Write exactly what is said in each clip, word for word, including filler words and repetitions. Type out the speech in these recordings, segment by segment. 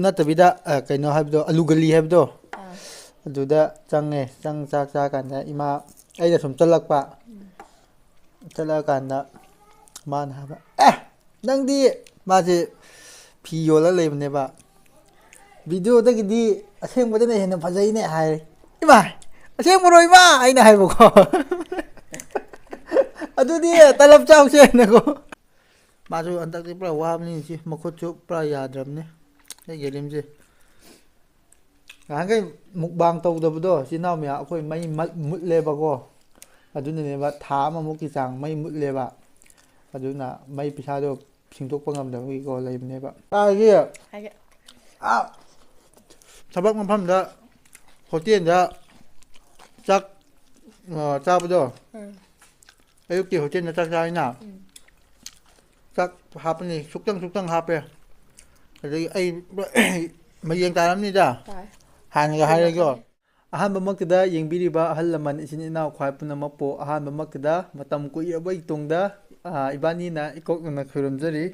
ꯅꯠꯇꯕꯤꯗ, ꯑ, ꯀꯩꯅꯣ ꯍꯥꯏꯕꯗꯣ, ꯑꯂꯨ ꯒꯂꯤ ꯍꯥꯏꯕꯗꯣ, ꯑꯥ꯫ ꯑꯗꯨꯗ ꯆꯪꯉꯦ꯫ ꯆꯪ-, ꯆꯥꯛ ꯆꯥꯀꯥꯟꯗ ꯏꯃꯥ, ꯑꯩꯅ ꯁꯨꯝ ꯆꯠꯂꯛꯄ꯫ ꯎꯝ꯫ ꯆꯠꯂꯛꯑꯀꯥꯟꯗ ꯃꯥꯅ ꯍꯥꯏꯕ, "ꯑꯦ, ꯅꯪꯗꯤ"꯫ ꯃꯥꯁꯦ ꯐꯤ ꯌꯣꯜꯂ ꯂꯩꯕꯅꯦꯕ꯫ "ꯚꯤꯗꯤꯑꯣꯗꯒꯤꯗꯤ ꯑꯁꯦꯡꯕꯗꯅ ꯍꯦꯟꯅ ꯐꯖꯩꯅꯦ" ꯍꯥꯏꯔꯦ꯫ "ꯏꯃꯥ, ꯑꯁꯦꯡꯕꯔꯣ ꯏꯃꯥ?" ꯑꯩꯅ ꯍꯥꯏꯕꯀꯣ꯫ "ꯑꯗꯨꯗꯤ ꯇꯂꯞ ꯆꯥꯎꯁꯦ" ꯍꯥꯏꯅꯀꯣ꯫ ꯃꯥꯁꯨ ꯍꯟꯗꯛꯇꯤ ꯄꯨꯔꯥ ꯋꯥꯕꯅꯤ ꯁꯤ, ꯃꯈꯨꯠꯁꯨ ꯄꯨꯔꯥ ꯌꯥꯗ꯭ꯔꯕꯅꯤ꯫ ꯑꯩꯒꯤ ꯂꯤꯝꯁꯦ꯫ ꯅꯍꯥꯟꯈꯩ ꯃꯨꯛꯕꯥꯡ ꯇꯧꯗꯕꯗꯣ, ꯏꯆꯤꯟ ꯏꯅꯥꯎ ꯃꯌꯥꯝ ꯑꯩꯈꯣꯏ ꯃꯩ ꯃꯠ-, ꯃꯨꯠꯂꯦꯕꯀꯣ꯫ ꯑꯗꯨꯅꯅꯦꯕ, ꯊꯥ ꯑꯃꯃꯨꯛꯀꯤ ꯆꯥꯡ ꯃꯩ ꯃꯨꯠꯂꯦꯕ꯫ ꯑꯗꯨꯅ ꯃꯩ ꯄꯩꯁꯥꯗꯣ ꯁꯤꯡꯗꯣꯛꯄ ꯉꯝꯗꯕꯒꯤꯀꯣ ꯂꯩꯕꯅꯦꯕ꯫ ꯀꯥꯏꯒꯤ, ꯍꯥꯏꯒꯦ꯫ ꯑꯥ, ꯊꯕꯛ ꯃꯐꯝꯗ, ꯍꯣꯇꯦꯜꯗ ꯆꯥꯛ, ꯑ, ꯆꯥꯕꯗꯣ, ꯎꯝ꯫ ꯑꯌꯨꯛꯀꯤ ꯍꯣꯇꯦꯜꯗ ꯆꯥꯛ ꯆꯥꯏꯅ꯫ ꯎꯝ꯫ ꯆꯥꯛ ꯍꯥꯞꯄꯅꯤ, ꯁꯨꯛꯇꯪ ꯁꯨꯛꯇꯪ ꯍꯥꯞꯄꯦ꯫ ꯑꯗꯒꯤ ꯑꯩ ꯃꯌꯦꯡ ꯇꯥꯔꯝꯅꯤꯗ꯫ ꯇꯥꯏ꯫ ꯍꯥꯟꯅꯒ ꯍꯥꯏꯔꯒꯣ꯫ ꯑꯍꯥꯟꯕꯃꯛꯇꯗ ꯌꯦꯡꯕꯤꯔꯤꯕ ꯑꯍꯜ ꯂꯃꯟ, ꯏꯆꯤꯟ ꯏꯅꯥꯎ ꯈ꯭ꯋꯥꯏ ꯄꯨꯝꯅꯃꯛꯄꯨ ꯑꯍꯥꯟꯕꯃꯛꯇꯗ ꯃꯇꯝ ꯀꯨꯏꯔꯕ ꯇꯨꯡꯗ, ꯑ, ꯏꯕꯥꯅꯤꯅ ꯏꯀꯣꯛꯅꯅ ꯈꯨꯔꯨꯝꯖꯔꯤ꯫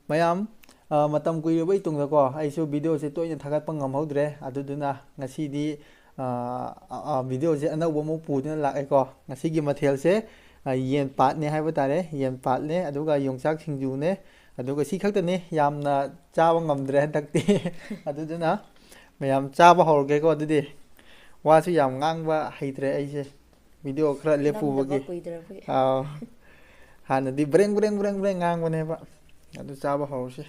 ꯃꯌꯥꯝ, ꯑ, ꯃꯇꯝ ꯀꯨꯏꯔꯕ ꯇꯨꯡꯗꯀꯣ, ꯑꯩꯁꯨ ꯚꯤꯗꯤꯑꯣꯁꯦ ꯇꯣꯏꯅ ꯊꯥꯒꯠꯄ ꯉꯝꯍꯧꯗ꯭ꯔꯦ꯫ ꯑꯗꯨꯗꯨꯅ ꯉꯁꯤꯗꯤ, ꯑ, ꯑ, ꯑ, ꯚꯤꯗꯤꯑꯣꯁꯦ ꯑꯅꯧꯕ ꯑꯃ ꯄꯨꯗꯨꯅ ꯂꯥꯛꯑꯦꯀꯣ꯫ ꯉꯁꯤꯒꯤ ꯃꯊꯦꯜꯁꯦ, ꯑ, ꯌꯦꯟ ꯄꯥꯠꯅꯦ ꯍꯥꯏꯕ ꯇꯥꯔꯦ꯫ ꯌꯦꯟ ꯄꯥꯠꯅꯦ, ꯑꯗꯨꯒ ꯌꯣꯡꯆꯥꯛ ꯁꯤꯡꯖꯨꯅꯦ, ꯑꯗꯨꯒ ꯁꯤ ꯈꯛꯇꯅꯤ꯫ ꯌꯥꯝꯅ ꯆꯥꯕ ꯉꯝꯗ꯭ꯔꯦ ꯍꯟꯗꯛꯇꯤ꯫ ꯑꯗꯨꯗꯨꯅ ꯃꯌꯥꯝ ꯆꯥꯕ ꯍꯧꯔꯒꯦꯀꯣ꯫ ꯑꯗꯨꯗꯤ ꯋꯥꯁꯨ ꯌꯥꯝ ꯉꯥꯡꯕ ꯍꯩꯇ꯭ꯔꯦ ꯑꯩꯁꯦ, ꯚꯤꯗꯤꯑꯣ ꯈꯔ ꯅꯝꯗꯕ ꯂꯦꯞꯄꯨꯕꯒꯤ꯫ ꯀꯨꯏꯗ꯭ꯔꯕꯒꯤ꯫ ꯑꯥꯎ꯫ ꯍꯥꯟꯅꯗꯤ ꯕ꯭ꯔꯦꯡ ꯕ꯭ꯔꯦꯡ ꯕ꯭ꯔꯦꯡ ꯕ꯭ꯔꯦꯡ ꯉꯥꯡꯕꯅꯦꯕ꯫ ꯑꯗꯨ ꯆꯥꯕ ꯍꯧꯔꯁꯤ꯫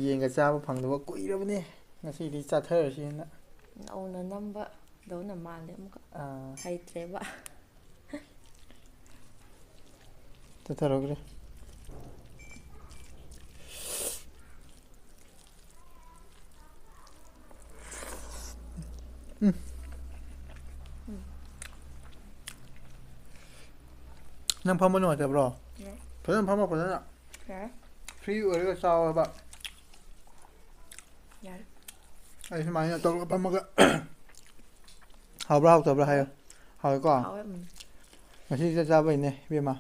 ꯌꯦꯟꯒ ꯆꯥꯕ ꯐꯪꯗꯕ ꯀꯨꯏꯔꯕꯅꯦ꯫ ꯉꯁꯤꯗꯤ ꯆꯥꯊꯔꯁꯤꯅ꯫ ꯅꯧꯅ ꯅꯝꯕꯗꯧꯅ ꯃꯥꯜꯂꯦ ꯑꯃꯨꯛꯀ꯫ ꯑꯥ꯫ ꯍꯩꯇ꯭ꯔꯦꯕ꯫ ꯆꯠꯊꯔꯛꯈ꯭ꯔꯦ꯫ ꯎꯝ꯫ ꯎꯝ꯫ ꯅꯪ ꯐꯝꯕ ꯅꯨꯡꯉꯥꯏꯇꯕ꯭ꯔꯣ? ꯌꯥꯏ꯫ ꯐꯖꯅ ꯐꯝꯃꯣ, ꯐꯖꯅ꯫ ꯌꯥꯏ꯫ Free ꯑꯣꯏꯔꯒ ꯆꯥꯎ ꯍꯥꯏꯕ꯫ ꯌꯥꯏ꯫ ꯑꯩ ꯁꯨꯃꯥꯏꯅ ꯇꯧꯔꯒ ꯐꯝꯃꯒ꯫ ꯍꯥꯎꯕ꯭ꯔꯥ ꯍꯥꯎꯇꯕ꯭ꯔꯥ ꯍꯥꯏꯌꯣ꯫ ꯍꯥꯎꯋꯦꯀꯣ? ꯍꯥꯎꯋꯦ, ꯎꯝ꯫ ꯉꯁꯤꯁꯦ ꯆꯥꯕꯩꯅꯦ, ꯏꯕꯦꯝꯃ꯫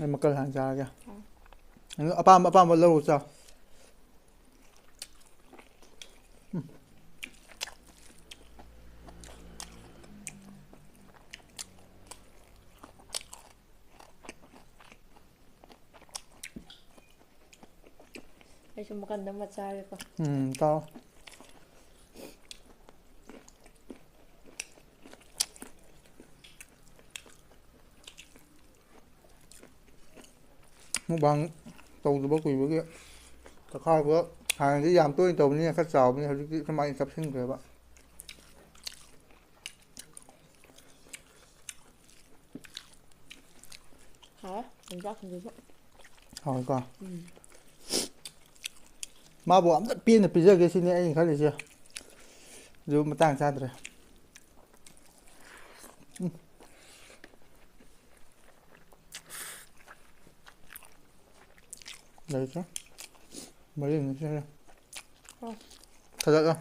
ꯑꯩ ꯃꯀꯜ ꯍꯥꯟꯅ ꯆꯥꯔꯒꯦ꯫ ꯎꯝ꯫ ꯑꯗꯨ ꯑꯄꯥꯝꯕ ꯑꯄꯥꯝꯕ ꯂꯧꯔꯨ ꯆꯥꯎ꯫ ꯑꯩꯁꯨ ꯃꯀꯟꯗ ꯑꯃ ꯆꯥꯒꯦꯀꯣ꯫ ꯎꯝ, ꯇꯥꯎ꯫ ꯃꯨꯛꯕꯥꯡ ꯇꯧꯗꯕ ꯀꯨꯏꯕꯒꯤ ꯆꯈꯥꯎꯗꯣ ꯍꯥꯟꯅꯗꯤ ꯌꯥꯝ ꯇꯣꯏꯅ ꯇꯧꯕꯅꯤꯅ ꯈꯔ ꯆꯥꯎꯕꯅꯤ, ꯍꯧꯖꯤꯛꯇꯤ ꯁꯨꯃꯥꯏꯅ ꯆꯞꯁꯤꯟꯈ꯭ꯔꯦꯕ꯫ ꯍꯥꯎꯋꯦ ꯌꯣꯡꯆꯥꯛ ꯁꯤꯡꯖꯨꯁꯨ꯫ ꯍꯥꯎꯋꯦꯀꯣ꯫ ꯎꯝ꯫ ꯃꯥꯕꯨ ꯑꯝꯇ ꯄꯦꯟꯅ ꯄꯤꯖꯒꯦ ꯁꯤꯅꯤ ꯑꯩꯅ ꯈꯜꯂꯤꯁꯦ꯫ ꯑꯗꯨ ꯃꯇꯥꯡ ꯆꯥꯗ꯭ꯔꯦ꯫ ꯎꯝ꯫ ꯂꯩꯇ꯭ꯔꯦ꯫ ꯃꯔꯤꯃꯨꯛ ꯆꯠꯂꯦ꯫ ꯑꯣ꯫ ꯈꯖꯤꯛ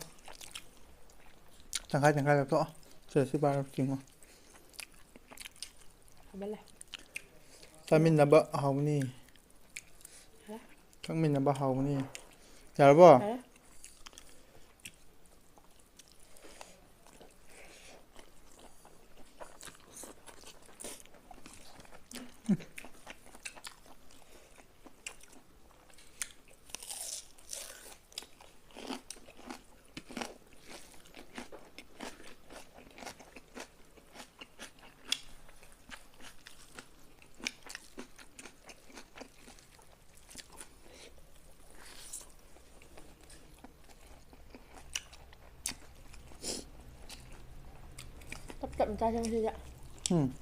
ꯇꯪꯈꯥꯏ ꯇꯪꯈꯥꯏ ꯂꯧꯊꯣꯛꯑꯣ꯫ ꯁꯦ, ꯁꯤ ꯄꯥꯏꯔꯣ, ꯆꯤꯡꯉꯣ꯫ ꯍꯥꯏꯃꯜꯂꯦ꯫ ꯆꯥꯃꯤꯟꯅꯕ ꯍꯥꯎꯅꯤ꯫ ꯍꯥ? ꯊꯛꯃꯤꯟꯅꯕ ꯍꯥꯎꯅꯤ꯫ ꯌꯥꯔꯕꯣ? ꯌꯥꯔꯦ꯫ ꯇꯞ ꯇꯞꯅ ꯆꯥꯁꯦ ꯉꯁꯤꯗꯤ꯫ ꯎꯝ꯫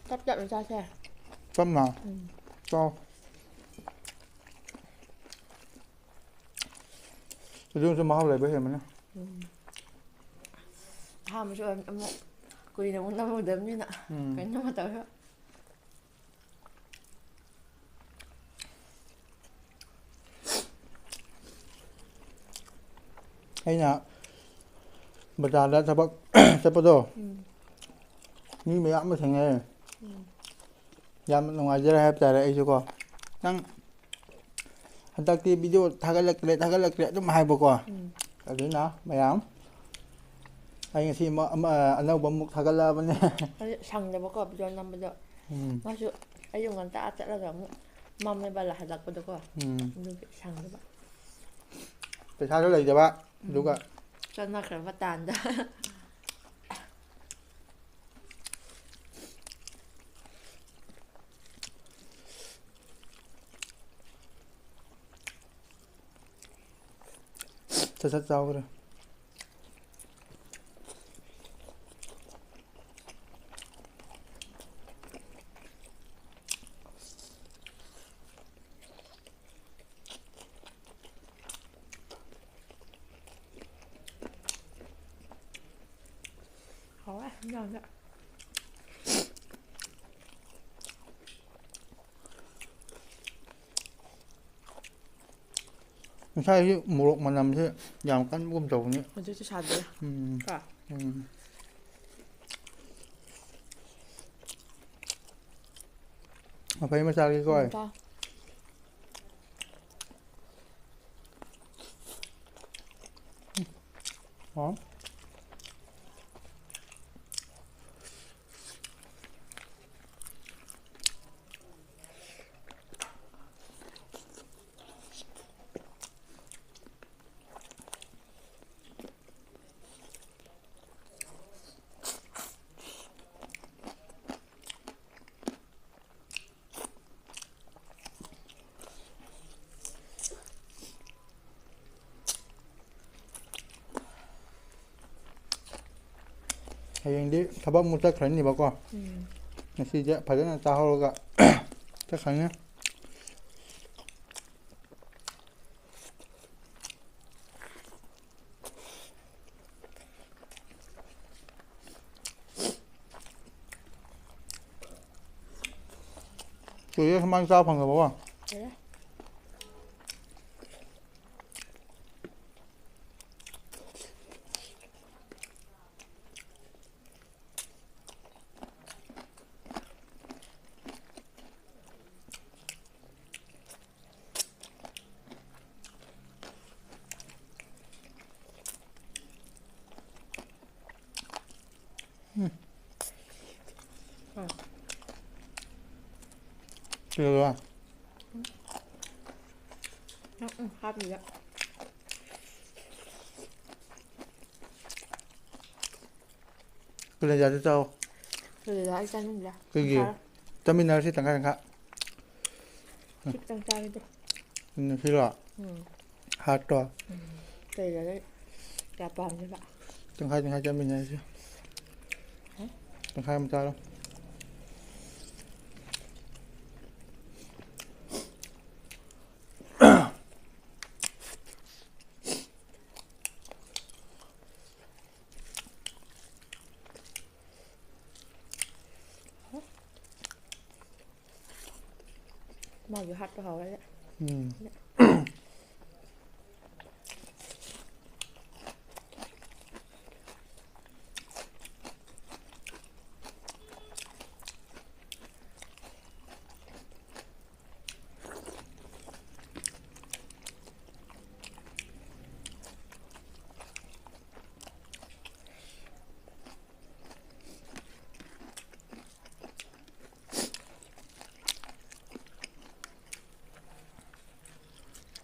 ꯇꯞ ꯇꯞꯅ ꯆꯥꯁꯦ꯫ ꯇꯞꯅ꯫ ꯎꯝ꯫ ꯆꯥꯎ꯫ ꯑꯗꯨꯅꯁꯨ ꯃꯍꯥꯎ ꯂꯩꯕ ꯍꯦꯟꯕꯅꯤ꯫ ꯎꯝ꯫ ꯑꯍꯥꯟꯕꯁꯨ ꯑꯣꯏꯕꯅꯤꯅ ꯑꯃꯨꯛ ꯀꯨꯏꯅ ꯑꯃꯨꯛ ꯅꯝꯃꯨꯗꯕꯅꯤꯅ ꯎꯝ꯫ ꯀꯩꯅꯣꯝꯃ ꯇꯧꯔꯦ꯫ ꯑꯩꯅ ꯕꯖꯥꯔꯗ ꯊꯕꯛ ꯆꯠꯄꯗꯣ, ꯎꯝ꯫ ꯃꯤ ꯃꯌꯥꯝ ꯑꯃ ꯊꯦꯡꯅꯩ꯫ ꯎꯝ꯫ ꯌꯥꯝꯅ ꯅꯨꯡꯉꯥꯏꯖꯔꯦ ꯍꯥꯏꯕ ꯇꯥꯔꯦ ꯑꯩꯁꯨꯀꯣ꯫ ꯅꯪ ꯍꯟꯗꯛꯇꯤ video ꯊꯥꯒꯠꯂꯛꯇ꯭ꯔꯦ, ꯊꯥꯒꯠꯂꯛꯇ꯭ꯔꯦ ꯑꯗꯨꯝ ꯍꯥꯏꯕꯀꯣ꯫ ꯎꯝ꯫ ꯑꯗꯨꯅ ꯃꯌꯥꯝ, ꯑꯩ ꯉꯁꯤ ꯑꯃ, ꯑꯃ, ꯑꯅꯧꯕ ꯑꯃꯨꯛ ꯊꯥꯒꯠꯂꯛꯑꯕꯅꯦ꯫ ꯑꯗꯨ ꯁꯪꯗꯕꯀꯣ ꯚꯤꯗꯤꯑꯣ ꯅꯝꯕꯗꯣ꯫ ꯎꯝ꯫ ꯃꯥꯁꯨ ꯑꯌꯨꯛ ꯉꯟꯇꯥ ꯆꯠꯂꯒ ꯑꯃꯨꯛ ꯃꯝꯃꯦꯕ ꯍꯜꯂꯛꯄꯗꯣꯀꯣ꯫ ꯎꯝ꯫ ꯑꯗꯨꯒꯤ ꯁꯪꯗꯕ꯫ ꯄꯩꯁꯥꯁꯨ ꯂꯩꯇꯕ, ꯎꯝ꯫ ꯑꯗꯨꯒ ꯆꯠꯅꯈ꯭ꯔꯕ ꯇꯥꯟꯗ꯫ ꯁꯠ ꯁꯠ ꯆꯥꯎꯈ꯭ꯔꯦ꯫ ꯍꯥꯎꯋꯦ ꯏꯟꯖꯥꯡꯁꯦ꯫ ꯉꯁꯥꯏꯒꯤ ꯃꯣꯔꯣꯛ ꯃꯅꯝꯁꯦ ꯌꯥꯝ ꯀꯟꯕꯒꯨꯝ ꯇꯧꯕꯅꯤ꯫ ꯍꯧꯖꯤꯛꯇꯤ ꯁꯥꯗ꯭ꯔꯦ꯫ ꯎꯝ꯫ ꯀꯣ? ꯎꯝ꯫ ꯃꯐꯩ ꯃꯆꯥꯒꯤꯀꯣ꯫ ꯎꯝ, ꯆꯥ꯫ ꯍꯥꯎ꯫ ꯍꯌꯦꯡꯗꯤ ꯊꯕꯛ ꯑꯃꯨꯛ ꯆꯠꯈ꯭ꯔꯅꯤꯕꯀꯣ꯫ ꯎꯝ꯫ ꯉꯁꯤꯁꯦ ꯐꯖꯅ ꯆꯥꯍꯧꯔꯒ ꯆꯠꯈ꯭ꯔꯅꯤ꯫ ꯀꯨꯏꯔꯦ ꯁꯨꯃꯥꯏꯅ ꯆꯥ ꯐꯪꯗꯕꯀꯣ꯫ ꯀꯨꯏꯔꯦ꯫ ꯀꯩꯗꯧꯔꯕ? ꯎꯝ, ꯎꯝ, ꯍꯥꯞꯄꯤꯕ꯫ ꯀꯂꯦꯖꯥꯗꯨ ꯆꯥꯎ꯫ ꯀꯂꯦꯖꯥ ꯑꯩ ꯆꯥꯅꯤꯡꯗꯦ꯫ ꯀꯩꯒꯤ? ꯆꯥꯔꯣ꯫ ꯆꯥꯃꯤꯟꯅꯔꯁꯤ ꯇꯪꯈꯥꯏ ꯇꯪꯈꯥꯏ꯫ ꯁꯤ ꯈꯤꯇꯪ ꯆꯥꯒꯦ ꯇꯧ꯫ ꯎꯝ, ꯁꯤꯔꯣ? ꯎꯝ꯫ ꯍꯥꯔꯠꯇꯣ? ꯎꯝ꯫ ꯀꯂꯦꯖꯥꯗꯤ ꯀꯌꯥ ꯄꯥꯝꯗꯦꯕ꯫ ꯇꯪꯈꯥꯏ ꯇꯪꯈꯥꯏ ꯆꯥꯃꯤꯟꯅꯔꯁꯤ꯫ ꯍꯥ? ꯇꯪꯈꯥꯏ ꯑꯃ ꯆꯥꯔꯣ꯫ ꯃꯥꯒꯤ ꯍꯥꯠꯄ ꯍꯧꯔꯦ꯫ ꯎꯝ꯫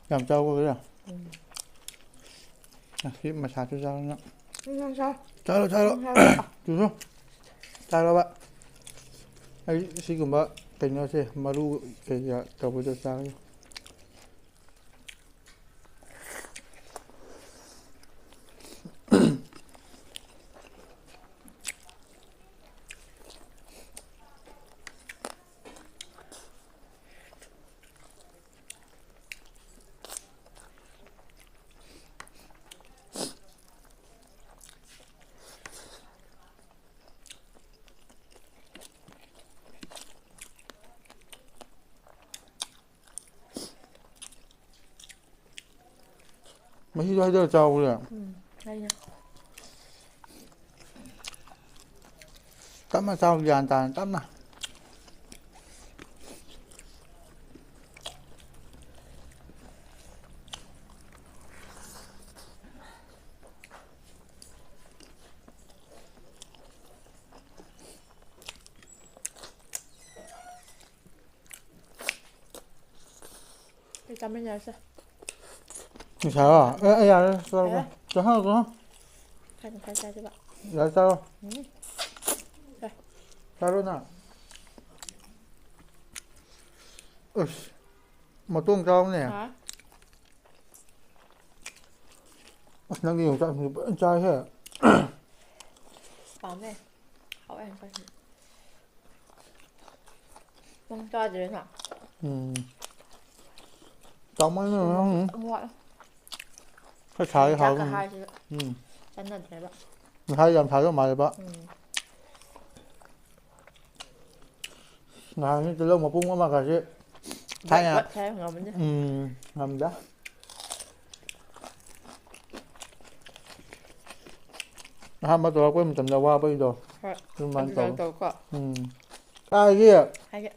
ꯌꯥꯝ ꯆꯥꯎꯕ ꯑꯣꯏꯔꯦ꯫ ꯎꯝ꯫ ꯑꯁꯤ ꯃꯁꯥꯁꯨ ꯆꯥꯎꯅ꯫ ꯎꯝ, ꯆꯥꯎ, ꯆꯥꯎ꯫ ꯆꯥꯔꯣ, ꯆꯥꯔꯣ꯫ ꯎꯝ, ꯆꯥꯎ꯫ ꯇꯨꯁꯨ꯫ ꯆꯥꯔꯕ? ꯑꯩ ꯁꯤꯒꯨꯝꯕ ꯀꯩꯅꯣꯁꯦ, ꯃꯔꯨ ꯀꯩꯀꯥ ꯇꯧꯕꯗꯣ ꯆꯥꯔꯒꯦ꯫ ꯃꯍꯤꯗꯣ ꯍꯩꯗꯔ ꯆꯥꯎꯕ꯭ꯔꯥ? ꯎꯝ, ꯑꯩꯅ꯫ ꯇꯞꯅ ꯆꯥꯎ, ꯒ꯭ꯌꯥꯟ ꯇꯥꯅ ꯇꯞꯅ꯫ ꯆꯥꯃꯤꯟꯅꯔꯁꯦ꯫ ꯉꯁꯥꯏꯔꯣ? ꯑꯦ, ꯑꯦ, ꯌꯥꯔꯦ, ꯆꯥꯔꯣ꯫ ꯌꯥꯔꯦ꯫ ꯆꯥꯍꯜꯂꯣ, ꯆꯥꯍꯜꯂꯣ꯫ ꯈꯔ ꯈꯔ ꯆꯥꯁꯦꯕ꯫ ꯌꯥꯔꯦ, ꯆꯥꯔꯣ꯫ ꯎꯝ꯫ ꯁꯦ꯫ ꯆꯥꯔꯣ ꯅꯪ꯫ ꯑꯁ, ꯃꯇꯣꯡ ꯆꯥꯎꯅꯦ꯫ ꯍꯥ? ꯑꯁ, ꯅꯪꯗꯤ ꯌꯣꯡꯆꯥꯛ ꯁꯤꯡꯖꯨ ꯐꯖꯅ ꯆꯥꯏꯍꯦ꯫ ꯄꯥꯝꯃꯦ꯫ ꯍꯥꯎꯋꯦ ꯌꯣꯡꯆꯥꯛ ꯁꯤꯡꯖꯨ꯫ ꯅꯪ ꯆꯥꯗ꯭ꯔꯦꯅ? ꯎꯝ꯫ ꯆꯥꯎꯃꯟꯗꯅ ꯅꯪ ꯑꯃꯨꯛ ꯋꯥꯠꯂꯦ꯫ ꯈꯔ ꯁꯥꯔꯗꯤ ꯌꯣꯡꯆꯥꯛꯀ ꯍꯥꯎꯗꯧꯅꯤ꯫ ꯍꯥꯏꯔꯤꯁꯤꯒ ꯎꯝ꯫ ꯆꯥꯟꯅꯗ꯭ꯔꯦꯕ꯫ ꯉꯁꯥꯏ ꯌꯥꯝ ꯁꯥꯗꯧ ꯃꯥꯜꯂꯦꯕ꯫ ꯎꯝ꯫ ꯅꯍꯥꯟꯒꯤ ꯇꯤꯜꯍꯧ ꯃꯄꯨꯝ ꯑꯃꯒꯁꯦ ꯊꯥꯏꯅ ꯕꯠ ꯕꯠ ꯍꯥꯏꯔ ꯉꯝꯃꯅꯤ꯫ ꯎꯝ, ꯉꯝꯗꯦ꯫ ꯑꯍꯥꯟꯕ ꯇꯧꯔꯛꯄ ꯃꯇꯝꯗ ꯋꯥꯕꯒꯤꯗꯣ꯫ ꯍꯣꯏ꯫ ꯑꯗꯨꯃꯥꯏꯅ ꯑꯗꯨꯃꯥꯏꯅ ꯇꯧꯋꯦ꯫ ꯇꯧꯀꯣ꯫ ꯎꯝ꯫ ꯀꯥꯏꯗꯒꯤ ꯍꯥꯏꯒꯦ꯫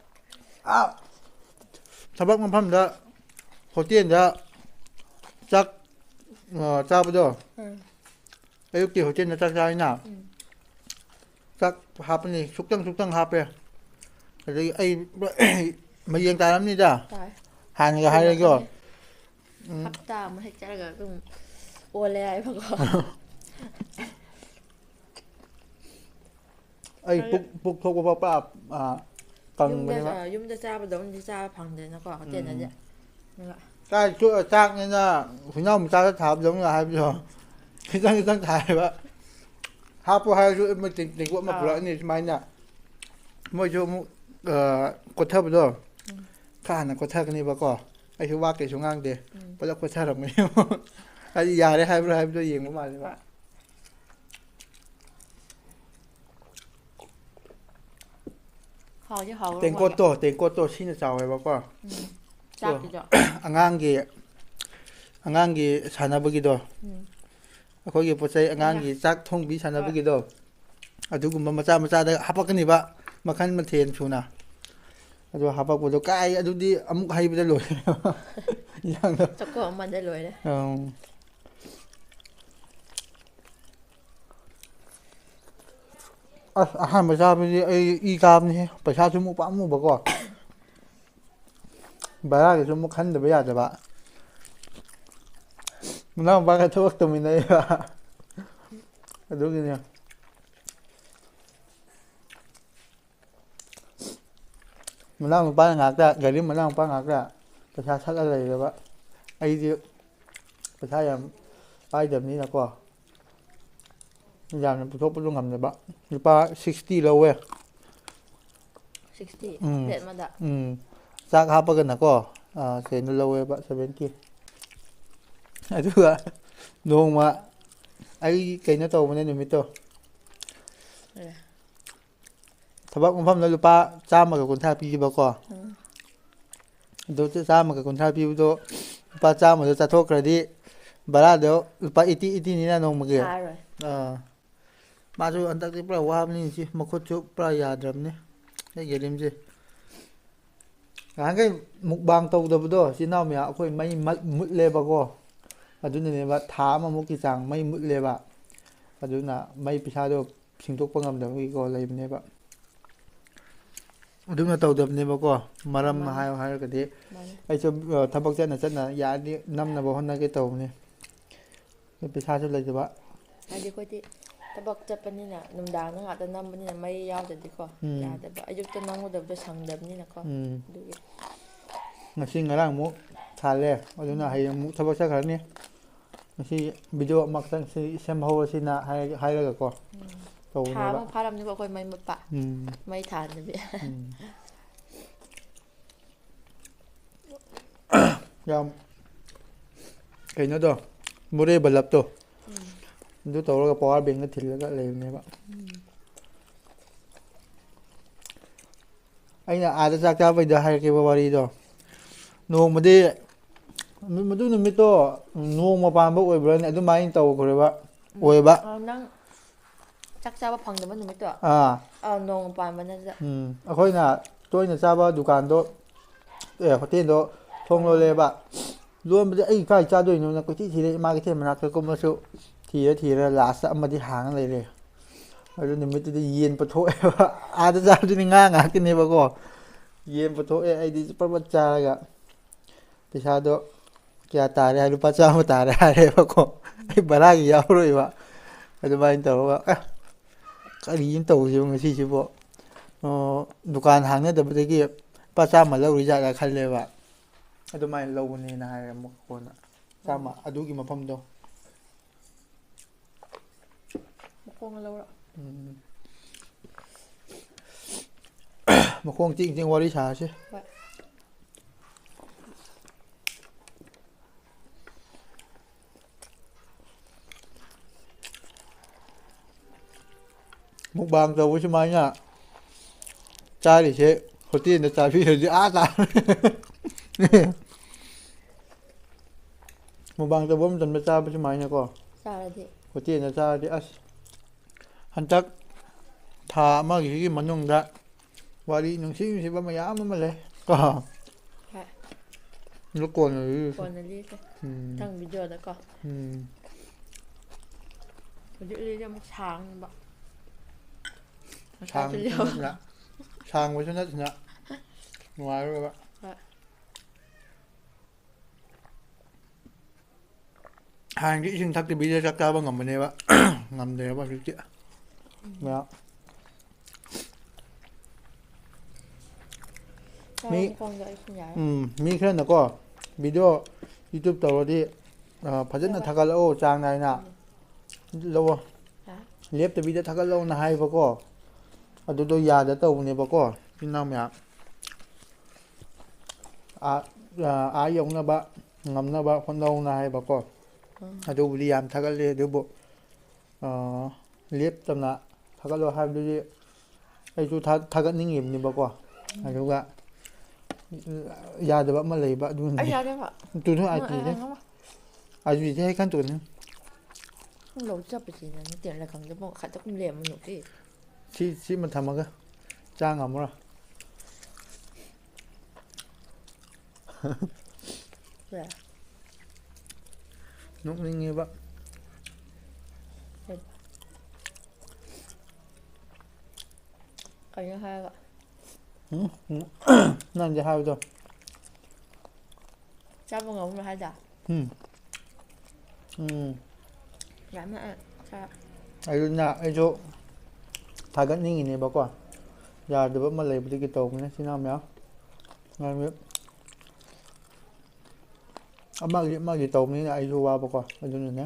ꯑꯥ, ꯊꯕꯛ ꯃꯐꯝꯗ ꯍꯣꯇꯦꯜꯗ ꯆꯥꯛ, ꯑ, ꯆꯥꯕꯗꯣ꯫ ꯎꯝ꯫ ꯑꯌꯨꯛꯀꯤ ꯍꯣꯇꯦꯜꯗ ꯆꯥꯛ ꯆꯥꯏꯅ꯫ ꯎꯝ꯫ ꯆꯥꯛ ꯍꯥꯞꯄꯅꯤ, ꯁꯨꯛꯇꯪ ꯁꯨꯛꯇꯪ ꯍꯥꯞꯄꯦ꯫ ꯑꯗꯒꯤ ꯑꯩ ꯃꯌꯦꯡ ꯇꯥꯔꯝꯅꯤꯗ꯫ ꯇꯥꯏ꯫ ꯍꯥꯟꯅꯒ ꯍꯥꯏꯔꯒ꯫ ꯎꯝ꯫ ꯍꯞꯇꯥ ꯑꯃ ꯍꯦꯛ ꯆꯠꯂꯒ ꯑꯗꯨꯝ ꯑꯣꯜꯂꯦ ꯍꯥꯏꯕꯀꯣ꯫ ꯑꯩ ꯑꯗꯨ ꯄꯨꯛ, ꯄꯨꯛ ꯊꯣꯛꯄ ꯐꯥꯎ ꯄꯨꯔꯥ, ꯑꯥ, ꯌꯨꯝꯗ, ꯀꯪꯕꯅꯦꯕ꯫ ꯑꯥ, ꯌꯨꯝꯗ ꯆꯥꯕꯗꯧꯅꯗꯤ ꯆꯥꯕ ꯐꯪꯗꯦꯅꯀꯣ, ꯍꯣꯇꯦꯜꯗꯗꯤ꯫ ꯎꯝ꯫ ꯑꯗꯨꯒ ꯆꯥꯛ-, ꯆꯥꯛꯅꯤꯅ ꯍꯨꯏꯅꯥꯎ ꯃꯆꯥꯗ ꯊꯥꯕꯗꯧꯅ ꯍꯥꯏꯕꯗꯣ꯫ ꯈꯤꯇꯪ ꯈꯤꯇꯪ ꯊꯥꯏꯌꯦꯕ꯫ ꯍꯥꯞꯄꯣ ꯍꯥꯏꯔꯁꯨ ꯃꯣꯏ ꯇꯦꯡ-, ꯇꯦꯡꯀꯣꯠ ꯑꯃ ꯑꯥ꯫ ꯄꯨꯔꯛꯑꯅꯤ ꯁꯨꯃꯥꯏꯅ꯫ ꯃꯣꯏꯁꯨ ꯑꯃꯨꯛ, ꯑꯥ, ꯀꯣꯠꯊꯕꯗꯣ ꯎꯝ꯫ ꯈꯔ ꯍꯥꯟꯅ ꯀꯣꯠꯊꯒꯅꯦꯕꯀꯣ꯫ ꯑꯩꯁꯨ ꯋꯥ ꯀꯩꯁꯨ ꯉꯥꯡꯗꯦ꯫ ꯎꯝ꯫ ꯄꯨꯂꯞ ꯀꯣꯠꯊꯔꯝꯒꯅꯤ꯫ ꯍꯥꯏꯗꯤ ꯌꯥꯔꯦ ꯍꯥꯏꯕ꯭ꯔꯥ ꯍꯥꯏꯕꯗꯣ ꯌꯦꯡꯕ ꯃꯥꯜꯂꯦꯕ꯫ ꯍꯣꯏ꯫ ꯍꯥꯎꯗꯤ ꯍꯥꯎꯔ ꯃꯥꯜꯂꯦ꯫ ꯇꯦꯡꯀꯣꯠꯇꯣ, ꯇꯦꯡꯀꯣꯠꯇꯣ ꯁꯤꯅ ꯆꯥꯎꯋꯦꯕꯀꯣ꯫ ꯎꯝ꯫ ꯇꯣ, ꯆꯥꯛꯀꯤꯗꯣ꯫ ꯑꯉꯥꯡꯒꯤ, ꯑꯉꯥꯡꯒꯤ ꯁꯥꯟꯅꯕꯒꯤꯗꯣ꯫ ꯎꯝ꯫ ꯑꯩꯈꯣꯏꯒꯤ ꯄꯣꯠ ꯆꯩ, ꯍꯣꯏꯅꯦ꯫ ꯑꯉꯥꯡꯒꯤ ꯆꯥꯛ ꯊꯣꯡꯕꯤ ꯍꯣꯏ꯫ ꯁꯥꯟꯅꯕꯒꯤꯗꯣ꯫ ꯑꯗꯨꯒꯨꯝꯕ ꯃꯆꯥ ꯃꯆꯥꯗ ꯍꯥꯄꯛꯀꯅꯤꯕ, ꯃꯈꯜ ꯃꯊꯦꯜ ꯁꯨꯅ꯫ ꯑꯗꯨ ꯍꯥꯄꯛꯄꯗꯣ ꯀꯥꯏ, ꯑꯗꯨꯗꯤ ꯑꯃꯨꯛ ꯍꯩꯕꯗ ꯂꯣꯏꯔꯦ꯫ ꯏꯟꯖꯥꯡꯗꯣ꯫ ꯆꯥꯛꯈꯣꯝ ꯑꯃꯗ ꯂꯣꯏꯔꯦ꯫ ꯑꯪ꯫ ꯑꯁ, ꯑꯍꯥꯟꯕ ꯆꯥꯕꯗꯤ ꯑꯩ ꯏ ꯀꯥꯕꯅꯤꯍꯦ꯫ ꯄꯩꯁꯥꯁꯨ ꯑꯃꯨꯛ ꯄꯥꯝꯃꯨꯕꯀꯣ꯫ ꯚꯔꯥꯒꯤꯁꯨ ꯑꯃꯨꯛ ꯈꯟꯗꯕ ꯌꯥꯗꯕ꯫ ꯃꯅꯥꯎꯄꯥꯒ ꯊꯕꯛ ꯇꯧꯃꯤꯟꯅꯩꯕ꯫ ꯑꯗꯨꯒꯤꯅꯦ꯫ ꯃꯅꯥꯎ ꯅꯨꯄꯥꯅ ꯉꯥꯛꯇ, ꯒꯥꯔꯤ ꯃꯅꯥꯎ ꯅꯨꯄꯥ ꯉꯥꯛꯇ ꯄꯩꯁꯥ ꯁꯠꯂ ꯂꯩꯔꯕ꯫ ꯑꯩꯗꯤ ꯄꯩꯁꯥ ꯌꯥꯝ ꯄꯥꯏꯗꯕꯅꯤꯅꯀꯣ, ꯌꯥꯝꯅ ꯄꯨꯊꯣꯛꯄꯁꯨ ꯉꯝꯗꯕ꯫ ꯂꯨꯄꯥ sixty ꯂꯧꯋꯦ꯫ Sixty? ꯎꯝ꯫ Plate ꯑꯃꯗ? ꯎꯝ꯫ ꯆꯥꯛ ꯍꯥꯞꯄꯒꯅꯀꯣ, ꯑꯥ, ꯀꯩꯅꯣ ꯂꯧꯋꯦꯕ, seventy꯫ ꯑꯗꯨꯒ ꯅꯣꯡꯃ ꯑꯩ ꯀꯩꯅꯣ ꯇꯧꯕꯅꯦ ꯅꯨꯃꯤꯠꯇꯣ꯫ ꯑꯦ꯫ ꯊꯕꯛ ꯃꯐꯝꯗ ꯂꯨꯄꯥ ꯆꯥꯝꯃꯒ ꯀꯨꯟꯊ꯭ꯔꯥ ꯄꯤꯈꯤꯕꯀꯣ꯫ ꯎꯝ꯫ ꯑꯗꯨ ꯆꯥꯝꯃꯒ ꯀꯨꯟꯊ꯭ꯔꯥ ꯄꯤꯕꯗꯣ ꯂꯨꯄꯥ ꯆꯥꯝꯃꯗꯣ ꯆꯥꯊꯣꯛꯈ꯭ꯔꯗꯤ ꯚꯔꯥꯗꯣ ꯂꯨꯄꯥ eighty, eightyꯅꯤꯅ ꯅꯣꯡꯃꯒꯤ꯫ ꯊꯥꯔꯣꯏ꯫ ꯑꯥ꯫ ꯃꯥꯁꯨ ꯍꯟꯗꯛꯇꯤ ꯄꯨꯔꯥ ꯋꯥꯕꯅꯤ ꯁꯤ, ꯃꯈꯨꯠꯁꯨ ꯄꯨꯔꯥ ꯌꯥꯗ꯭ꯔꯕꯅꯤ ꯑꯩ ꯒꯦꯂꯤꯝꯁꯦ꯫ ꯅꯍꯥꯟꯈꯩ mukbang ꯇꯧꯗꯕꯗꯣ, ꯏꯆꯤꯟ ꯏꯅꯥꯎ ꯃꯌꯥꯝ ꯑꯩꯈꯣꯏ ꯃꯩ ꯃ-, ꯃꯨꯠꯂꯦꯕꯀꯣ꯫ ꯑꯗꯨꯅꯅꯦꯕ, ꯊꯥ ꯑꯃꯃꯨꯛꯀꯤ ꯆꯥꯡ ꯃꯩ ꯃꯨꯠꯂꯦꯕ꯫ ꯑꯗꯨꯅ ꯃꯩ ꯄꯩꯁꯥꯗꯣ ꯁꯤꯡꯗꯣꯛꯄ ꯉꯝꯗꯕꯒꯤꯀꯣ ꯂꯩꯕꯅꯦꯕ꯫ ꯑꯗꯨꯝꯅ ꯇꯧꯗꯕꯅꯦꯕꯀꯣ꯫ ꯃꯔꯝ ꯃꯥꯅꯤ꯫ ꯍꯥꯏꯌꯣ ꯍꯥꯏꯔꯒꯗꯤ ꯃꯥꯅꯤ꯫ ꯑꯩꯁꯨ, ꯑ, ꯊꯕꯛ ꯆꯠꯅ ꯆꯠꯅ ꯌꯥꯔꯗꯤ ꯅꯝꯅꯕ ꯍꯣꯠꯅꯒꯦ ꯇꯧꯕꯅꯦ꯫ ꯄꯩꯁꯥꯁꯨ ꯂꯩꯇꯕ꯫ ꯍꯥꯏꯗꯤ ꯑꯩꯈꯣꯏꯗꯤ ꯊꯕꯛ ꯆꯠꯄꯅꯤꯅ, ꯅꯨꯡꯗꯥꯡꯗ ꯉꯥꯛꯇ ꯅꯝꯕꯅꯤꯅ ꯃꯩ ꯌꯥꯎꯗ꯭ꯔꯗꯤꯀꯣ ꯎꯝ꯫ ꯌꯥꯗꯕ꯫ ꯑꯌꯨꯛꯇ ꯅꯝꯒꯗꯕꯗꯣ ꯁꯪꯗꯕꯅꯤꯅꯀꯣ꯫ ꯎꯝ꯫ ꯑꯗꯨꯒꯤ꯫ ꯉꯁꯤ ꯉꯔꯥꯡꯃꯨꯛ ꯊꯥꯜꯂꯦ, ꯑꯗꯨꯅ ꯎꯝ꯫ ꯍꯌꯦꯡ ꯑꯃꯨꯛ ꯊꯕꯛ ꯆꯠꯈ꯭ꯔꯅꯤ꯫ ꯉꯁꯤ video ꯑꯃꯈꯛꯇꯪ ꯁꯤ ꯁꯦꯝꯍꯧꯔꯁꯤꯅ ꯍꯥꯏ-, ꯍꯥꯏꯔꯒꯀꯣ ꯎꯝ꯫ ꯊꯥ ꯇꯧꯕꯅꯦꯕ꯫ ꯑꯃ ꯐꯥꯔꯝꯅꯤꯀꯣ ꯑꯩꯈꯣꯏ ꯃꯩ ꯃꯨꯠꯄ꯫ ꯎꯝ꯫ ꯃꯩ ꯊꯥꯟꯗꯕꯤ꯫ ꯎꯝ꯫ ꯌꯥꯝ ꯀꯩꯅꯣꯗꯣ, ꯃꯣꯔꯦ ꯕꯂꯞꯇꯣ, ꯎꯝ꯫ ꯑꯗꯨ ꯇꯧꯔꯒ power bankꯇ ꯊꯤꯜꯂꯒ ꯂꯩꯕꯅꯦꯕ꯫ ꯎꯝ꯫ ꯑꯩꯅ ꯑꯥꯗ ꯆꯥꯛ ꯆꯥꯕꯩꯗ ꯍꯥꯏꯔꯛꯀꯦꯕ ꯋꯥꯔꯤꯗꯣ꯫ ꯅꯣꯡꯃꯗꯤ, ꯅꯨ-, ꯃꯗꯨ ꯅꯨꯃꯤꯠꯇꯣ ꯅꯣꯡꯃ ꯄꯥꯟꯕ ꯑꯣꯏꯕ꯭ꯔꯥꯅꯦ? ꯑꯗꯨꯃꯥꯏꯅ ꯇꯧꯈ꯭ꯔꯦꯕ, ꯎꯝ꯫ ꯑꯣꯏꯕ꯫ ꯑ, ꯅꯪ ꯆꯥꯛ ꯆꯥꯕ ꯐꯪꯗꯕ ꯅꯨꯃꯤꯠꯇꯣ? ꯑꯥ꯫ ꯑꯥ, ꯅꯣꯡꯃ ꯄꯥꯟꯕꯅꯦ ꯑꯗꯨꯗ꯫ ꯎꯝ, ꯑꯩꯈꯣꯏꯅ ꯇꯣꯏꯅ ꯆꯥꯕ ꯗꯨꯀꯥꯟꯗꯣ, ꯑꯦ, ꯍꯣꯇꯦꯜꯗꯣ ꯊꯣꯡ ꯂꯣꯜꯂꯦꯕ꯫ ꯂꯣꯟꯕꯗꯤ ꯑꯩ ꯀꯥꯏ ꯆꯥꯗꯣꯏꯅꯣꯅ ꯀꯣꯏꯊꯤ ꯊꯤꯔꯦ, ꯏꯃꯥ ꯀꯩꯊꯦꯜ ꯃꯅꯥꯛꯇ ꯀꯨꯝꯃꯁꯨ ꯊꯤꯔ ꯊꯤꯔ lastꯇ ꯑꯃꯗꯤ ꯍꯥꯡꯉ ꯂꯩꯔꯦ꯫ ꯑꯗꯨ ꯅꯨꯃꯤꯠꯇꯨꯗꯤ ꯌꯦꯟ ꯄꯨꯊꯣꯛꯑꯦꯕ꯫ ꯑꯥꯗ ꯆꯥꯕꯗꯨꯗꯤ ꯉꯥ ꯉꯥꯛꯇꯅꯦꯕꯀꯣ꯫ ꯌꯦꯟ ꯄꯨꯊꯣꯛꯑꯦ, ꯑꯩꯗꯤ ꯄ꯭ꯔꯞ ꯄ꯭ꯔꯞ ꯆꯥꯔꯒ꯫ ꯄꯩꯁꯥꯗꯣ ꯀꯌꯥ ꯇꯥꯔꯦ ꯍꯥꯏ, "ꯂꯨꯄꯥ ꯆꯥꯝꯃ ꯇꯥꯔꯦ" ꯍꯥꯏꯔꯦꯕꯀꯣ꯫ ꯑꯩ ꯚꯔꯥꯒꯤ ꯌꯥꯎꯔꯣꯏꯕ꯫ ꯑꯗꯨꯃꯥꯏꯅ ꯇꯧꯔꯒ, "ꯑꯦ, ꯀꯔꯤꯅꯣ ꯇꯧꯔꯤꯁꯤꯕꯣ ꯉꯁꯤꯁꯤꯕꯣ? ꯑꯣ, ꯗꯨꯀꯥꯟ ꯍꯥꯡꯅꯗꯕꯗꯒꯤ ꯂꯨꯄꯥ ꯆꯥꯝꯃ ꯂꯧꯔꯤꯖꯥꯠꯂ?" ꯈꯜꯂꯦꯕ꯫ ꯑꯗꯨꯃꯥꯏꯅ ꯂꯧꯕꯅꯦꯅ ꯍꯥꯏꯔꯦ ꯑꯃꯨꯛ ꯀꯣꯟꯅ꯫ ꯆꯥꯝꯃ, ꯑꯗꯨꯒꯤ ꯃꯐꯝꯗꯣ꯫ ꯃꯈꯣꯡ ꯂꯧꯔꯣ꯫ ꯎꯝ꯫ ꯃꯈꯣꯡ ꯆꯤꯡ ꯆꯤꯡ ꯋꯥꯔꯤ ꯁꯥꯔꯁꯦ꯫ ꯍꯣꯏ꯫ ꯃꯨꯛꯕꯥꯡ ꯇꯧꯕ ꯁꯨꯃꯥꯏꯅ ꯆꯥꯔꯤꯁꯦ ꯍꯣꯇꯦꯜꯗ ꯆꯥꯕꯤꯔꯗꯤ ꯑꯥ ꯇꯥ-, ꯃꯨꯛꯕꯥꯡ ꯇꯧꯕ ꯃꯇꯝꯗ ꯆꯥꯕ ꯁꯨꯃꯥꯏꯅꯀꯣ꯫ ꯆꯥꯔꯗꯤ꯫ ꯍꯣꯇꯦꯜꯗ ꯆꯥꯔꯗꯤ ꯑꯁ, ꯍꯟꯗꯛ ꯊꯥ ꯑꯃꯒꯤꯁꯤꯒꯤ ꯃꯅꯨꯡꯗ ꯋꯥꯔꯤ ꯅꯨꯡꯁꯤ ꯅꯨꯡꯁꯤꯕ ꯃꯌꯥꯝ ꯑꯃ ꯂꯩ ꯀꯣ꯫ ꯍꯣꯏ꯫ ꯑꯗꯨ ꯀꯣꯟꯅ ꯂꯤꯔꯁꯤ꯫ ꯀꯣꯟꯅ ꯂꯤꯔꯁꯦ꯫ ꯎꯝ꯫ ꯃꯊꯪ ꯚꯤꯗꯤꯑꯣꯗꯀꯣ꯫ ꯎꯝ꯫ ꯍꯧꯖꯤꯛ ꯂꯤꯔꯗꯤ ꯑꯃꯨꯛ ꯁꯥꯡꯕ꯫ ꯃꯁꯥꯁꯨ ꯁꯥꯡꯕꯁꯨ ꯂꯤꯔꯣ꯫ ꯅꯠꯇꯅ, ꯁꯥꯡꯕꯁꯨ ꯅꯠꯇꯅ ꯅꯨꯡꯉꯥꯏꯔꯣꯏꯕ꯫ ꯍꯣꯏ꯫ ꯍꯥꯟꯅꯗꯤ ꯏꯁꯤꯡ ꯊꯛꯇꯕꯤꯗ ꯆꯥꯛ ꯆꯥꯕ ꯉꯝꯕꯅꯦꯕ꯫ ꯉꯝꯗ꯭ꯔꯦꯕ ꯍꯧꯖꯤꯛꯇꯤ꯫ ꯎꯝ꯫ ꯃꯌꯥꯝ꯫ ꯃꯤ, ꯆꯥꯔꯗꯤ ꯈꯪꯗꯦ, ꯑꯩ ꯁꯨꯝ ꯌꯥꯔꯦ꯫ ꯎꯝ, ꯃꯤ ꯈꯔꯅꯀꯣ ꯚꯤꯗꯤꯑꯣ YouTube ꯇꯧꯔꯗꯤ, ꯑ, ꯐꯖꯅ ꯍꯣꯏ, ꯍꯣꯏ꯫ ꯊꯥꯒꯠꯂꯛꯑꯣ, ꯆꯥꯡ ꯅꯥꯏꯅ꯫ ꯎꯝ꯫ ꯂꯧꯑꯣ꯫ ꯌꯥꯔꯦ꯫ ꯂꯦꯞꯇꯕꯤꯗ ꯊꯥꯒꯠꯂꯛꯑꯣꯅ ꯍꯥꯏꯕꯀꯣ꯫ ꯑꯗꯨꯗꯣ ꯌꯥꯗ ꯇꯧꯕꯅꯦꯕꯀꯣ, ꯏꯆꯤꯟ ꯏꯅꯥꯎ ꯃꯌꯥꯝ꯫ ꯑꯥ, ꯑꯥ ꯌꯧꯅꯕ ꯉꯝꯅꯕ ꯍꯣꯠꯅꯧꯅ ꯍꯥꯏꯕꯀꯣ꯫ ꯎꯝ꯫ ꯑꯗꯨꯕꯨꯗꯤ ꯌꯥꯝ ꯊꯥꯒꯠꯂꯦ, ꯑꯗꯨꯕꯨ, ꯑꯥ, ꯂꯦꯞꯇꯅ ꯊꯥꯒꯠꯂꯣ ꯍꯥꯏꯕꯗꯨꯗꯤ ꯑꯩꯁꯨ ꯊꯥ-, ꯊꯥꯒꯠꯅꯤꯡꯉꯤꯕꯅꯦꯕꯀꯣ꯫ ꯎꯝ꯫ ꯑꯗꯨꯒ ꯌꯥꯗꯕ ꯑꯃ ꯂꯩꯕ, ꯑꯗꯨꯅꯅꯦ꯫ ꯑꯩ ꯌꯥꯗꯦꯕ꯫ ꯇꯨꯅꯨ ꯅꯪ ꯑꯥꯏ ꯖꯤꯁꯦ꯫ ꯑꯩ ꯉꯝꯃꯣꯏ꯫ ꯑꯥꯏ ꯖꯤꯁꯦ ꯑꯩ ꯈꯟ ꯇꯧꯅꯤ꯫ ꯅꯪ ꯂꯧ ꯆꯠꯄꯁꯤ ꯅꯪ ꯇꯦꯟ ꯂꯩꯈꯣꯝꯗ ꯄꯨꯡ ꯈꯛꯇ ꯀꯨꯝ ꯂꯩꯔꯝꯃ ꯅꯣꯛꯏ꯫ ꯁꯤ, ꯁꯤꯃ ꯊꯝꯃꯒ ꯆꯥ ꯉꯝꯃꯔꯣꯏ꯫ ꯀꯩ? ꯅꯣꯛꯅꯤꯡꯉꯦꯕ꯫ ꯀꯩ? ꯀꯩꯅꯣ ꯍꯥꯏꯔꯒ? ꯎꯝ, ꯎꯝ, ꯅꯪ ꯍꯧꯖꯤꯛ ꯍꯥꯏꯕꯗꯣ꯫ ꯆꯥꯕ ꯉꯝꯃꯔꯣꯏ ꯍꯥꯏꯗ꯫ ꯎꯝ ꯎꯝ ꯌꯥꯝꯅ ꯆꯥ ꯑꯗꯨꯅ ꯑꯩꯁꯨ ꯊꯥꯒꯠꯅꯤꯡꯉꯤꯅꯦꯕꯀꯣ꯫ ꯌꯥꯗꯕ ꯑꯃ ꯂꯩꯕꯗꯒꯤ ꯇꯧꯕꯅꯦ ꯁꯤꯅ ꯃꯌꯥꯝ꯫ ꯃꯔꯝꯗꯤ ꯑꯃꯒꯤ ꯑꯃꯒꯤ ꯇꯧꯕꯅꯤꯅ ꯑꯩꯁꯨ ꯋꯥꯕꯀꯣ꯫ ꯑꯗꯨꯅꯅꯦ꯫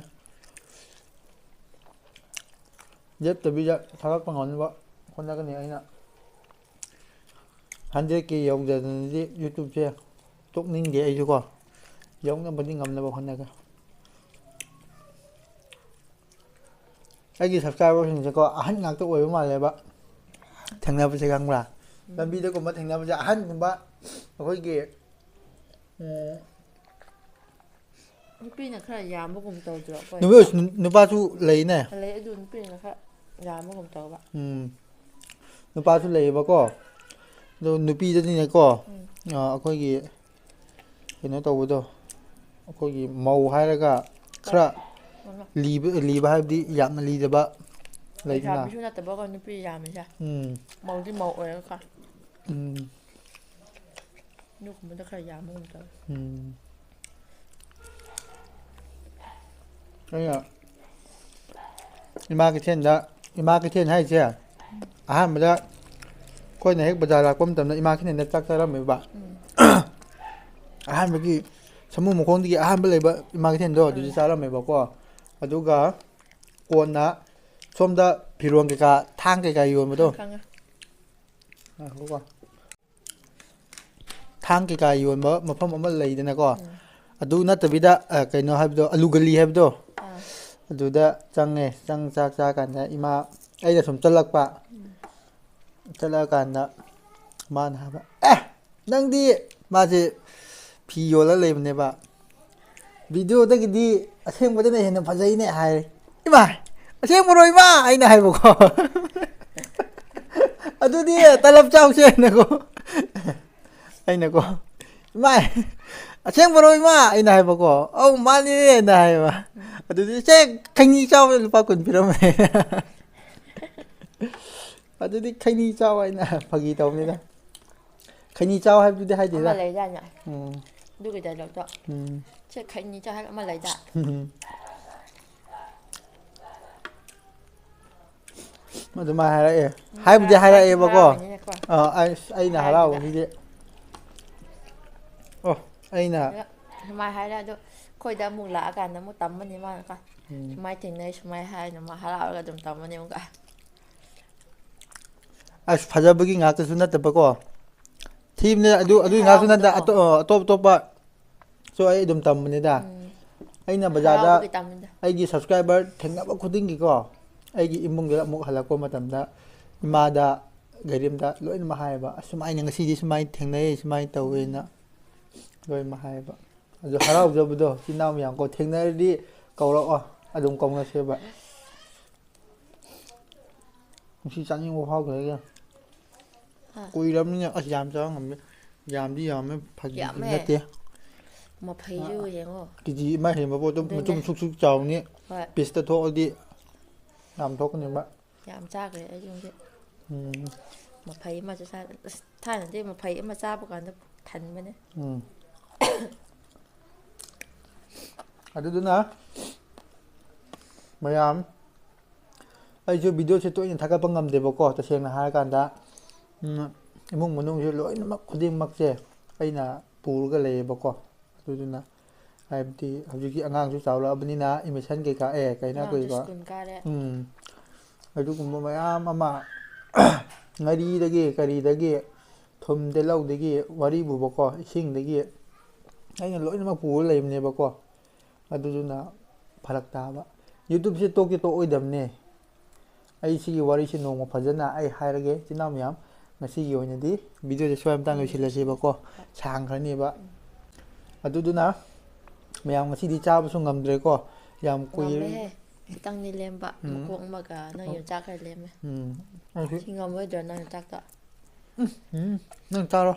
ꯂꯦꯞꯇꯕꯤꯗ ꯊꯥꯒꯠꯄ ꯉꯝꯅꯕ ꯍꯣꯠꯅꯒꯅꯤ ꯑꯩꯅ꯫ ꯍꯟꯗ꯭ꯔꯦꯠ ꯀꯦ ꯌꯧꯗꯗꯅꯗꯤ ꯌꯨꯇ꯭ꯌꯨꯕꯁꯦ ꯇꯣꯛꯅꯤꯡꯗꯦ ꯑꯩꯁꯨꯀꯣ꯫ ꯌꯧꯅꯕꯗꯤ ꯉꯝꯅꯕ ꯍꯣꯠꯅꯒꯦ꯫ ꯑꯩꯒꯤ ꯁꯕꯁꯀ꯭ꯔꯥꯏꯕꯔꯁꯤꯡꯁꯦꯀꯣ ꯑꯍꯟ ꯉꯥꯛꯇ ꯑꯣꯏꯕ ꯃꯥꯜꯂꯦꯕ꯫ ꯊꯦꯡꯅꯕꯁꯦ ꯈꯪꯕ꯭ꯔꯥ? ꯂꯝꯕꯤꯗꯒꯨꯝꯕ ꯊꯦꯡꯅꯕꯁꯦ ꯑꯍꯟꯒꯨꯝꯕ ꯑꯩꯈꯣꯏꯒꯤ ꯎꯝ, ꯅꯨꯄꯤꯅ ꯈꯔ ꯌꯥꯝꯕꯒꯨꯝ ꯇꯧꯗ꯭ꯔꯣ ꯑꯩꯈꯣꯏ? ꯅꯨꯄꯤ ꯑꯣꯏꯔꯁꯨ ꯅꯨꯄꯥꯁꯨ ꯂꯩꯅꯦ꯫ ꯂꯩ ꯑꯗꯨ ꯅꯨꯄꯤꯅ ꯈꯔ ꯌꯥꯝꯕꯒꯨꯝ ꯇꯧꯕ꯫ ꯎꯝ ꯅꯨꯄꯥꯁꯨ ꯂꯩꯌꯦꯕꯀꯣ꯫ ꯑꯗꯣ ꯅꯨꯄꯤꯗꯗꯤꯅꯦꯀꯣ ꯎꯝ ꯑꯩꯈꯣꯏꯒꯤ ꯀꯩꯅꯣ ꯇꯧꯕꯗꯣ ꯑꯩꯈꯣꯏꯒꯤ ꯃꯧ ꯍꯥꯏꯔꯒ ꯈꯔ ꯎꯝ ꯂꯤꯕ ꯂꯤꯕ ꯍꯥꯏꯕꯗꯤ ꯌꯥꯝꯅ ꯂꯤꯗꯕ ꯂꯩꯗꯅ꯫ ꯂꯩꯁꯥꯕꯤꯁꯨ ꯅꯠꯇꯕꯀꯣ ꯅꯨꯄꯤ ꯌꯥꯝꯃꯤꯁꯦ꯫ ꯎꯝ ꯃꯧꯗꯤ ꯃꯧ ꯑꯣꯏꯔꯒ ꯎꯝ ꯑꯗꯨꯒꯨꯝꯕꯗ ꯈꯔ ꯌꯥꯝꯕꯒꯨꯝ ꯇꯧꯋꯦ꯫ ꯎꯝ ꯑꯩꯅ ꯏꯃꯥ ꯀꯩꯊꯦꯜꯗ ꯏꯃꯥ ꯀꯩꯊꯦꯜ ꯍꯥꯏꯁꯦ ꯑꯍꯥꯟꯕꯗ ꯑꯩꯈꯣꯏꯅ ꯍꯦꯛ ꯕꯖꯥꯔ ꯂꯥꯛꯄ ꯃꯇꯝꯗ ꯏꯃꯥ ꯀꯩꯊꯦꯜꯗ ꯆꯥꯛ ꯆꯥꯔꯝꯃꯦꯕ꯫ ꯎꯝ ꯑꯍꯥꯟꯕꯒꯤ ꯁꯃꯨ ꯃꯈꯣꯡꯗꯒꯤ ꯑꯍꯥꯟꯕ ꯂꯩꯕ ꯏꯃꯥ ꯀꯩꯊꯦꯜꯗꯣ ꯑꯗꯨꯗ ꯎꯝ ꯆꯥꯔꯝꯃꯦꯕꯀꯣ꯫ ꯑꯗꯨꯒ ꯀꯣꯟꯅ ꯁꯣꯝꯗ ꯐꯤꯔꯣꯜ ꯀꯩꯀꯥ ꯊꯥꯡ ꯀꯩꯀꯥ ꯌꯣꯟꯕꯗꯣ꯫ ꯈꯪꯉꯦ꯫ ꯉꯥꯏꯈꯣꯀꯣ꯫ ꯊꯥꯡ ꯀꯩꯀꯥ ꯌꯣꯟꯕ ꯃꯐꯝ ꯑꯃ ꯂꯩꯗꯅꯀꯣ꯫ ꯎꯝ ꯑꯗꯨ ꯅꯠꯇꯕꯤꯗ ꯑ, ꯀꯩꯅꯣ ꯍꯥꯏꯕꯗꯣ ꯑꯂꯨ ꯒꯂꯤ ꯍꯥꯏꯕꯗꯣ꯫ ꯑꯥ ꯑꯗꯨꯗ ꯆꯪꯉꯦ꯫ ꯆꯪ ꯆꯥꯛ ꯆꯥ ꯀꯥꯟꯗ ꯏꯃꯥ ꯑꯩꯅ ꯁꯨꯝ ꯆꯠꯂꯛꯄ꯫ ꯎꯝ ꯆꯠꯂꯛꯑꯀꯥꯟꯗ ꯃꯥꯅ ꯍꯥꯏꯕ ꯑꯦ ꯅꯪꯗꯤ ꯃꯥꯁꯦ ꯐꯤ ꯌꯣꯜꯂ ꯂꯩꯕꯅꯦꯕ꯫ ꯚꯤꯗꯤꯑꯣꯗꯒꯤꯗꯤ ꯑꯁꯦꯡꯕꯗꯅ ꯍꯦꯟꯅ ꯐꯖꯩꯅꯦ ꯍꯥꯏꯔꯦ꯫ ꯏꯃꯥ ꯑꯁꯦꯡꯕꯔꯣ ꯏꯃꯥ ꯑꯩꯅ ꯍꯥꯏꯕꯀꯣ꯫ ꯑꯗꯨꯗꯤ ꯇꯂꯞ ꯆꯥꯎꯁꯦ ꯍꯥꯏꯅꯀꯣ꯫ ꯑꯩꯅꯀꯣ ꯏꯃꯥꯏ ꯑꯁꯦꯡꯕꯔꯣ ꯏꯃꯥ ꯑꯩꯅ ꯍꯥꯏꯕꯀꯣ꯫ ꯑꯧ ꯃꯥꯅꯦꯅ ꯍꯥꯏꯕ꯫ ꯑꯗꯨꯗꯤ ꯁꯦ ꯈꯩꯅꯤ ꯆꯥꯎꯕꯗ ꯂꯨꯄꯥ ꯀꯨꯟ ꯄꯤꯔꯝꯃꯦ꯫ ꯑꯗꯨꯗꯤ ꯈꯩꯅꯤ ꯆꯥꯎ ꯍꯥꯏꯅ ꯐꯥꯒꯤ ꯇꯧꯕꯅꯤꯗ꯫ ꯈꯩꯅꯤ ꯆꯥꯎ ꯍꯥꯏꯕꯗꯨꯗꯤ ꯑꯃ ꯍꯥꯏꯗꯦꯗ꯫ ꯂꯩꯗꯥꯏꯅꯦ꯫ ꯎꯝ ꯑꯗꯨꯒꯤ ꯗꯥꯏꯂꯣꯛꯇꯣ꯫ ꯎꯝ꯫ ꯁꯦ ꯈꯩꯅꯤ ꯆꯥ ꯍꯥꯏꯕ ꯑꯃ ꯂꯩꯗ꯫ ꯑꯗꯨꯃꯥꯏꯅ ꯍꯥꯏꯔꯛꯑꯦ꯫ ꯍꯥꯏꯕꯨꯗꯤ ꯍꯥꯏꯔꯛꯑꯦꯕꯀꯣ꯫ ꯍꯔꯥꯎꯕꯅꯤꯅꯀꯣ꯫ ꯑꯥ, ꯑꯩ ꯑꯩꯅ ꯍꯥꯏꯕꯗ꯫ ꯍꯔꯥꯎꯕꯁꯤꯗꯤ꯫ ꯑꯣ꯫ ꯑꯩꯅ꯫ ꯑꯗ ꯁꯨꯃꯥꯏꯅ ꯍꯥꯏꯔꯦ ꯑꯗꯣ ꯑꯩꯈꯣꯏꯗ ꯑꯃꯨꯛ ꯂꯥꯛꯑꯀꯥꯟꯗ ꯑꯃꯨꯛ ꯇꯝꯃꯅꯤ ꯃꯥꯅꯀꯣ꯫ ꯎꯝ꯫ ꯁꯨꯃꯥꯏꯅ ꯊꯦꯡꯅꯩ ꯁꯨꯃꯥꯏꯅ ꯍꯥꯏꯅ ꯃꯥ ꯍꯔꯥꯎꯔꯒ ꯑꯗꯨꯝ ꯇꯝꯃꯅꯤ ꯑꯃꯨꯛꯀ꯫ ꯑꯁ, ꯐꯖꯕꯒꯤ ꯉꯥꯛꯇꯁꯨ ꯅꯠꯇꯕꯀꯣ꯫ ꯊꯤꯕꯅꯦ ꯑꯗꯨ, ꯍꯣꯏꯅꯦ, ꯑꯗꯨꯒꯤ ꯉꯥꯛꯁꯨ ꯅꯠꯇ ꯍꯔꯥꯎꯕꯗꯣꯀꯣ꯫ ꯑꯇꯣ-, ꯑꯇꯣꯞ ꯑꯇꯣꯞꯄ ꯁꯨ ꯑꯩ ꯑꯗꯨꯝ ꯇꯝꯕꯅꯤꯗ꯫ ꯎꯝ꯫ ꯑꯩꯅ ꯕꯖꯥꯔꯗ ꯍꯔꯥꯎꯕꯒꯤ ꯇꯝꯃꯤꯗ꯫ ꯑꯩꯒꯤ subscriber ꯊꯦꯡꯅꯕ ꯈꯨꯗꯤꯡꯒꯤꯀꯣ, ꯑꯩꯒꯤ ꯏꯃꯨꯡꯗ ꯑꯃꯨꯛ ꯍꯜꯂꯛꯄ ꯃꯇꯝꯗ ꯏꯃꯥꯗ, ꯒꯥꯔꯤꯝꯗ ꯂꯣꯏꯅꯃꯛ ꯍꯥꯏꯌꯦꯕ, "ꯑꯁꯨꯃꯥꯏꯅ ꯉꯁꯤꯗꯤ ꯁꯨꯃꯥꯏꯅ ꯊꯦꯡꯅꯩ, ꯁꯨꯃꯥꯏꯅ ꯇꯧꯋꯦꯅ" ꯂꯣꯏꯅꯃꯛ ꯍꯥꯏꯌꯦꯕ꯫ ꯑꯗꯨ ꯍꯔꯥꯎꯖꯕꯗꯣ, "ꯏꯆꯤꯟ ꯏꯅꯥꯎ ꯃꯌꯥꯝ ꯀꯣ ꯊꯦꯡꯅꯔꯗꯤ ꯀꯧꯔꯛꯑꯣ, ꯑꯗꯨꯝ ꯀꯧꯅꯁꯦꯕ"꯫ ꯉꯁꯤ ꯆꯥꯅꯤꯡꯕ ꯐꯥꯎꯗ꯭ꯔꯦ꯫ ꯍꯥ꯫ ꯀꯨꯏꯔꯕꯅꯤꯅ ꯑꯁ ꯌꯥꯝ ꯆꯥꯕ ꯉꯝꯗꯦ꯫ ꯌꯥꯝꯗꯤ ꯌꯥꯝꯃꯦ, ꯐꯥꯒꯤꯗꯤ ꯌꯥꯝꯃꯦ꯫ ꯅꯠꯇꯦ꯫ ꯃꯐꯩꯁꯨ ꯌꯦꯡꯉꯣ꯫ ꯀꯦ ꯖꯤ ꯑꯃ ꯍꯦꯟꯕ ꯄꯣꯠꯇꯣ ꯑꯗꯨꯅꯦ꯫ ꯃꯇꯨꯝ ꯁꯨꯛ ꯁꯨꯛ ꯆꯥꯎꯅꯤ꯫ ꯍꯣꯏ꯫ ꯄꯤꯁꯇ ꯊꯣꯛꯑꯗꯤ ꯌꯥꯝ ꯊꯣꯛꯀꯅꯦꯕ꯫ ꯌꯥꯝ ꯆꯥꯈ꯭ꯔꯦ ꯑꯩ ꯌꯨꯝꯗꯤ꯫ ꯎꯝ꯫ ꯃꯐꯩ ꯑꯃꯁꯨ ꯆꯥ-, ꯑꯁ, ꯊꯥꯏꯅꯗꯤ ꯃꯐꯩ ꯑꯃ ꯆꯥꯕ ꯀꯥꯟꯗ ꯊꯟꯕꯅꯦ꯫ ꯎꯝ꯫ ꯑꯗꯨꯗꯨꯅ ꯃꯌꯥꯝ, ꯑꯩꯁꯨ videoꯁꯦ ꯇꯣꯏꯅ ꯊꯥꯒꯠꯄ ꯉꯝꯗꯦꯕꯀꯣ, ꯇꯁꯦꯡꯅ ꯍꯥꯏꯔꯀꯥꯟꯗ꯫ ꯎꯝ, ꯏꯃꯨꯡ ꯃꯅꯨꯡꯁꯦ ꯂꯣꯏꯅꯃꯛ ꯈꯨꯗꯤꯡꯃꯛꯁꯦ ꯑꯩꯅ ꯄꯨꯔꯒ ꯂꯩꯌꯦꯕꯀꯣ꯫ ꯑꯗꯨꯗꯨꯅ ꯍꯥꯏꯕꯗꯤ ꯍꯧꯖꯤꯛꯇꯤ ꯑꯉꯥꯡꯁꯨ ꯆꯥꯎꯔꯛꯑꯕꯅꯤꯅ admission ꯀꯩꯀꯥ, ꯑꯦ, ꯀꯩꯅꯣ ꯑꯉꯥꯡꯁꯨ ꯀꯩꯀꯥ꯫ ꯁ꯭ꯀꯨꯜ ꯀꯥꯔꯦ꯫ ꯎꯝ꯫ ꯑꯗꯨꯒꯨꯝꯕ ꯃꯌꯥꯝ ꯑꯃ, ꯉꯥꯔꯤꯗꯒꯤ ꯀꯔꯤꯗꯒꯤ, ꯊꯨꯝ ꯇꯤꯜꯍꯧꯗꯒꯤ ꯋꯥꯔꯤꯕꯨꯕꯀꯣ, ꯏꯁꯤꯡꯗꯒꯤ ꯑꯩꯅ ꯂꯣꯏꯅꯃꯛ ꯄꯨꯔ ꯂꯩꯕꯅꯦꯕꯀꯣ꯫ ꯑꯗꯨꯗꯨꯅ ꯐꯔꯛ ꯇꯥꯕ꯫ YouTubeꯁꯦ ꯇꯣꯛꯇꯤ ꯇꯣꯛꯑꯣꯏꯗꯕꯅꯦ꯫ ꯑꯩ ꯁꯤꯒꯤ ꯋꯥꯔꯤꯁꯤ ꯅꯣꯡꯃ ꯐꯖꯅ ꯑꯩ ꯍꯥꯏꯔꯒꯦ, ꯏꯆꯤꯟ ꯏꯅꯥꯎ ꯃꯌꯥꯝ꯫ ꯉꯁꯤꯒꯤ ꯑꯣꯏꯅꯗꯤ videoꯁꯦ ꯁ꯭ꯋꯥꯏ ꯃꯇꯥꯡ ꯎꯝ꯫ ꯂꯣꯏꯁꯤꯜꯂꯁꯦꯕꯀꯣ, ꯁꯥꯡꯈ꯭ꯔꯅꯦꯕ꯫ ꯎꯝ꯫ ꯑꯗꯨꯗꯨꯅ ꯃꯌꯥꯝ ꯉꯁꯤꯗꯤ ꯆꯥꯕꯁꯨ ꯉꯝꯗ꯭ꯔꯦꯀꯣ, ꯌꯥꯝ ꯀꯨꯏꯔꯦ꯫ ꯉꯝꯃꯦꯍꯦ꯫ ꯈꯤꯇꯪꯗꯤ ꯂꯦꯝꯕ, ꯎꯝ꯫ ꯃꯀꯣꯛ ꯑꯃꯒ ꯅꯪ ꯌꯣꯡꯆꯥꯛ ꯈꯔ ꯂꯦꯝꯃꯦ꯫ ꯎꯝ꯫ ꯑꯩꯁꯨ ꯁꯤ ꯉꯝꯃꯣꯏꯗ꯭ꯔꯣ ꯅꯪ ꯌꯣꯡꯆꯥꯛꯇꯣ? ꯎꯝ, ꯎꯝ, ꯅꯪ ꯆꯥꯔꯣ꯫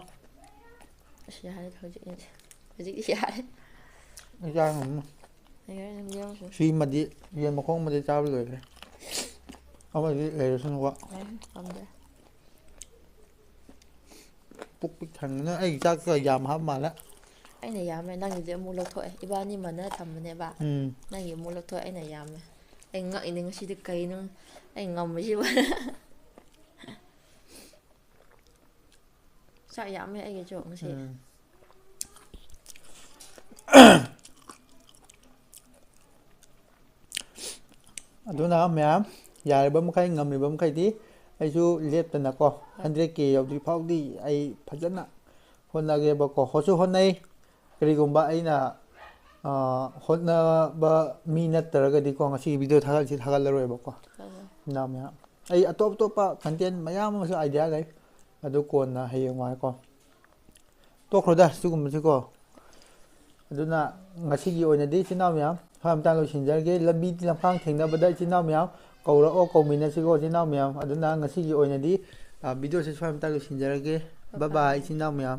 ꯑꯁ, ꯌꯥꯔꯦ, ꯍꯧꯖꯤꯛ, ꯍꯧꯖꯤꯛꯇꯤ ꯌꯥꯔꯦ꯫ ꯑꯩ ꯆꯥ ꯉꯝꯃꯣꯏ꯫ ꯌꯥꯔꯦ, ꯅꯪ ꯂꯦꯝꯃꯁꯨ꯫ ꯁꯤꯃꯗꯤ ꯌꯦꯟ ꯃꯈꯣꯡ ꯑꯃꯗꯤ ꯆꯥꯕ ꯂꯣꯏꯈ꯭ꯔꯦ꯫ ꯑꯃꯗꯤ ꯂꯩꯔꯁꯅꯨꯀꯣ꯫ ꯌꯥꯔꯦ, ꯉꯝꯗ꯭ꯔꯦ꯫ ꯄꯨꯛ ꯄꯤꯛ ꯊꯟꯒꯅꯤ꯫ ꯑꯩꯒꯤ ꯆꯥꯛꯇꯣ ꯌꯥꯝ ꯍꯥꯞ ꯃꯥꯜꯂꯦ꯫ ꯑꯩꯅ ꯌꯥꯝꯃꯦ, ꯅꯪꯒꯤꯗꯤ ꯑꯃꯨꯛ ꯂꯧꯊꯣꯛꯑꯦ꯫ ꯏꯕꯥꯅꯤ ꯃꯥꯟꯅ ꯊꯝꯕꯅꯦꯕ꯫ ꯎꯝ ꯅꯪꯒꯤ ꯑꯃꯨꯛ ꯂꯧꯊꯣꯛꯑꯦ, ꯑꯩꯅ ꯌꯥꯝꯃꯦ꯫ ꯑꯩ ꯉꯛꯏꯅꯦ ꯉꯁꯤꯗꯤ ꯀꯩꯅꯣ ꯑꯩ ꯉꯝꯃꯤꯁꯤꯕ꯫ ꯆꯥꯛ ꯌꯥꯝꯃꯦ ꯑꯩꯒꯤꯁꯨ ꯉꯁꯤ꯫ ꯎꯝ ꯑꯗꯨꯅ ꯃꯌꯥꯝ ꯌꯥꯔꯤꯕ ꯃꯈꯩ ꯉꯝꯂꯤꯕ ꯃꯈꯩꯗꯤ ꯑꯩꯁꯨ ꯂꯦꯞꯇꯅꯀꯣ ꯍꯟꯗ꯭ꯔꯦꯠ ꯀꯦ ꯌꯧꯗ꯭ꯔꯤ ꯐꯥꯎꯗꯤ ꯑꯩ ꯐꯖꯅ ꯍꯣꯠꯅꯒꯦꯕꯀꯣ꯫ ꯍꯣꯠꯁꯨ ꯍꯣꯠꯅꯩ꯫ ꯀꯔꯤꯒꯨꯝꯕ ꯑꯩꯅ ꯍꯣꯠꯅꯕ ꯃꯤ ꯅꯠꯇ꯭ꯔꯒꯗꯤꯀꯣ ꯉꯁꯤꯒꯤ ꯚꯤꯗꯤꯑꯣ ꯊꯥꯒꯠꯁꯤ ꯊꯥꯒꯠꯂꯔꯣꯏꯕꯀꯣ꯫ ꯏꯅꯥꯎ ꯃꯌꯥꯝ ꯑꯩ ꯑꯇꯣꯞ ꯑꯇꯣꯞꯄ ꯀꯟꯇꯦꯟ ꯃꯌꯥꯝ ꯑꯃꯁꯨ ꯑꯥꯏꯗꯤꯌꯥ ꯂꯩ꯫ ꯑꯗꯨ ꯀꯣꯟꯅ ꯍꯌꯦꯡ ꯋꯥꯏꯀꯣ꯫ ꯇꯣꯛꯈ꯭ꯔꯣꯗ ꯁꯤꯒꯨꯝꯕꯁꯤꯀꯣ꯫ ꯑꯗꯨꯅ ꯉꯁꯤꯒꯤ ꯑꯣꯏꯅꯗꯤ ꯏꯆꯤꯟ ꯏꯅꯥꯎ ꯃꯌꯥꯝ ꯁ꯭ꯋꯥꯏ ꯃꯇꯥꯡ ꯂꯣꯏꯁꯤꯟꯖꯔꯒꯦ꯫ ꯂꯝꯕꯤ ꯂꯝꯈꯥꯡ ꯊꯦꯡꯅꯕꯗ ꯏꯆꯤꯟ ꯏꯅꯥꯎ ꯃꯌꯥꯝ ꯀꯧꯔꯛꯑꯣ, ꯀꯧꯃꯤꯟꯅꯁꯤꯀꯣ ꯏꯆꯤꯟ ꯏꯅꯥꯎ ꯃꯌꯥꯝ꯫ ꯑꯗꯨꯅ ꯉꯁꯤꯒꯤ ꯑꯣꯏꯅꯗꯤ ꯚꯤꯗꯤꯑꯣꯁꯦ ꯁ꯭ꯋꯥꯏ ꯃꯇꯥꯡ ꯂꯣꯏꯁꯤꯟꯖꯔꯒꯦ꯫ ꯕꯥꯏ ꯕꯥꯏ ꯏꯆꯤꯟ ꯏꯅꯥꯎ ꯃꯌꯥꯝ꯫